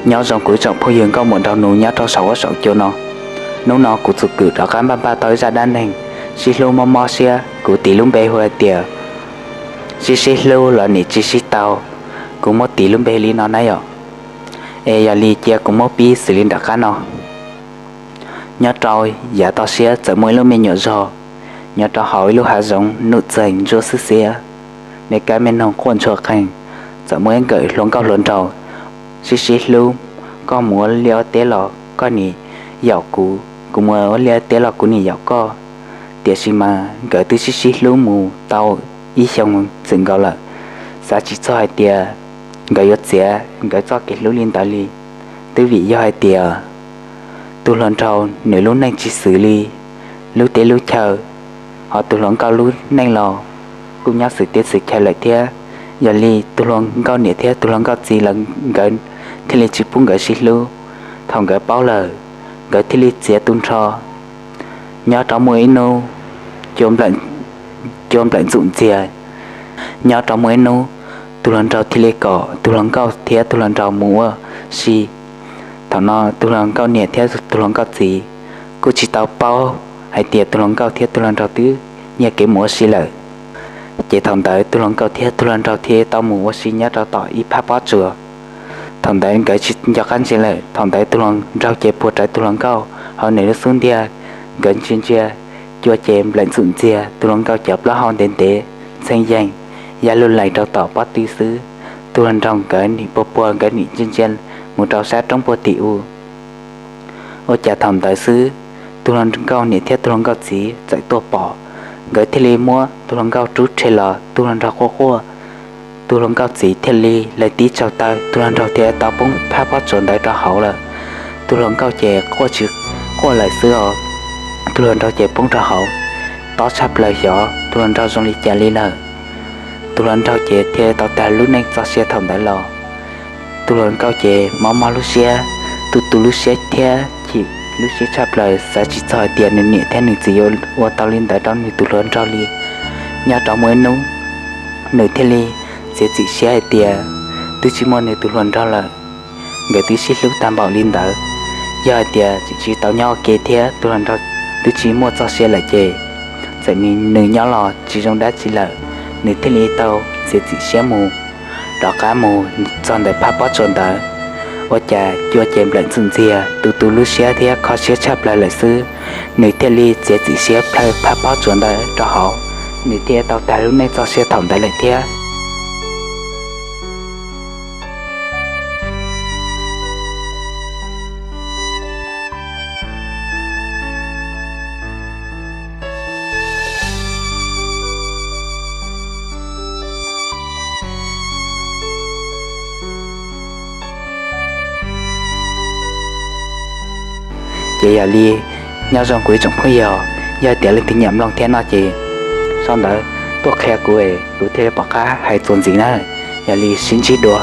Nyob zoo kuv ib tsoom phooj ywg nkauj muam nraug nus nyob rau saum huab saum cua no. Hnub no kuv txuas kwm rov qab npaj npaj tau ib zaj dab neeg sib hlub mob mob siab, kuv tis lub npe hu hais tias sib sib hlub los nim tsis sib tau. Kuv muab tis lub npe li no na yom. Es yog li cia kuv muab pib xws li nram qab no. Nyob rau yav toj siab txawm muaj ib lub me nyuam zog nyob rau hauv ib lub hav zoov nuj txeeg ntsuab xwb xiab, me kab me noog quaj ntshua qeeg. Txawm muaj ib nkawm hluas nkauj hluas nraug sib sib hlub, koj mus ua liaj ua teb los koj nim yaum kuv, kuv mus ua liaj ua teb los kuv nim yaum koj. Tiam sis mas nkawd twb sib sib hlub mus tau ib xyoo txwm nkaus lawm, xav tsis txog hais tias nkawd yuav txiav nkawd txoj kev hlub li ntawd li. Twb vim yog hais tias tus hluas nraug nws lub neej tsis xws li lub teb lub chaw, ho tus hluas nkauj lub neej los kuj nyob xws teb xws chaw lawm thiab. Yog li tus hluas nkauj niam thiab tus hluas nkauj txiv lawv nkawd thiaj li tsis pub nkawd sib hlub. Thaum nkawd paub lawm, nkawd thiaj li txiav tu nrho. Nyob rau muaj ib hnub cua nplawm ntxuam ntxiag, nyob rau muaj ib hnub tus hluas nraug thiaj li kom tus hluas nkauj thiab tus hluas nraug mus ua si. Thaum no tus hluas nkauj niam thiab tus hluas nkauj txiv kuj tsis tau paub hais tias tus hluas nkauj thiab tus hluas nraug twb nyiag kev mus ua si lawm. Ces thaum ntawd tus hluas nkauj thiab tus hluas nraug thiaj tau mus ua si nyob rau tom ib phab pob tsuas. Thaum ntawd nkawd tsis nco qab ntsia lawm, thaum ntawd tus hluas nraug ces puag rawv tus hluas nkauj hauv nws lub xub ntiag. Nkawd ntsia ntsia, cua ces nplawm ntxuam ntxiag, tus hluas nkauj cov plaub hau ntev ntev ntxhee yees ya lug lais rau tom pob tw xwb. Tus hluas nraug nkawd nim puag puag, nkawd nim ntsia ntsia mus rau sab roob puag tim u. Ua cas thaum ntawd xwb, tus hluas nkauj niam thiab tus hluas nkauj txiv txawm tuaj pom, nkawd thiaj li muab tus hluas nkauj rub rhe los, tus hluas nraug quaj quaj. Tus hluas nkauj txiv thiaj li lawv tib tsaug taw, tus hluas nraug thiaj tau poob phab pob tsuas ntawd rau hauv lawm. Tus hluas nkauj ces quaj tsis quaj lawm xwb os, tus hluas nraug ces poob rau hauv, tob tshaj plaws xyov tus hluas nraug zoo li cas li lawm. Tus hluas nraug ces thiaj tau tag lub neej txoj sia thaum ntawd los. Tus hluas nkauj ces mob mob lub siab, tu tu lub siab thiab chim lub siab tshaj plaws, xav tsis txog hais tias nws niam thiab nws txiv yuav ua tau li ntawd rau nws tus hluas nraug li. Nyob rau muaj ib hnub, nws thiaj li txiav txim siab hais tias twb tsis muaj nws tus hluas nraug lawm, nkawd twb sib hlub tag npaum li ntawd. Yog hais tias tseem tsis tau nyob ua ke thiab tus hluas nraug twb tsis muaj txoj sia lawm ces txawm nws nyob los tsis zoo dab tsi lawm. Nws thiaj li tau txiav txim siab mus, rov qab mus txog ntawm phab pob tsuas ntawd. Ua cas cua ces nplawm ntxuam ntxiag, tu tu lub siab thiab kho siab tshaj plaws lawm xwb. Nws thiaj li txiav txim siab plhaw phab pob tsuas ntawd rau hauv, nws thiaj tau tag lub neej txoj sia thaum ntawd lawm thiab. Ces yog li, nyob zoo kuv ib tsoom phooj ywg, yog tias leej twg nyiam mloog thiab no ces sau ntawv tuaj qhia kuv es kuv thiaj li pom qab hais txuas ntxiv na. Yog li sib ntsib dua.